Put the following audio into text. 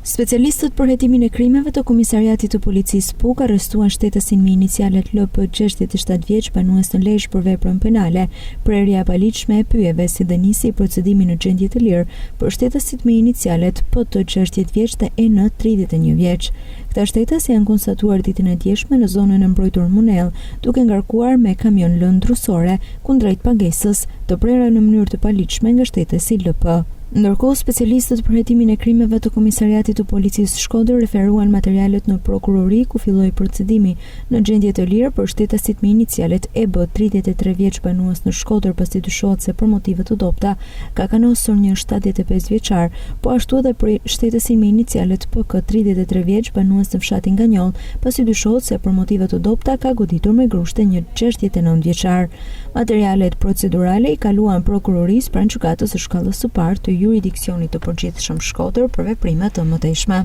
Specialistët për hetimin e krimeve të Komisariatit të Policisë Pukë arrestuan shtetasin me inicialet LP 67 vjeç banues në Lezhë për veprën penale Prerja e paligjshme e pyjeve si dhe nisi procedimin në gjendje të lirë për shtetasit me inicialet PT 60 vjeç dhe EN 31 vjeç. Këta shtetas janë konstatuar ditën e djeshme në zonën e mbrojtur Munellë, duke ngarkuar me kamion lëndë drusore kundrejt pagesës, të prera në mënyrë të paligjshme nga shtetasi LP. Ndërkohë, specialistët për hetimin e krimeve të Komisariatit të Policisë Shkodër referuan materialet në prokurori ku filloi procedimi në gjendje të lirë për shtetasit me inicialet EB 33 vjeç banues në Shkodër pasi dyshohet se për motive të dobëta ka kanosur një 75 vjeçar, po ashtu edhe për shtetasin me inicialet PK 33 vjeç banues në fshatin Ganjoll, pasi dyshohet se për motive të dobëta ka goditur me grushte një 69 vjeçar. Materialet procedurale i kaluan prokurorisë pranë Gjykatës së Shkallës së Parë të Juridiksionit të Përgjithshëm Shkodër për veprime të mëtejshme.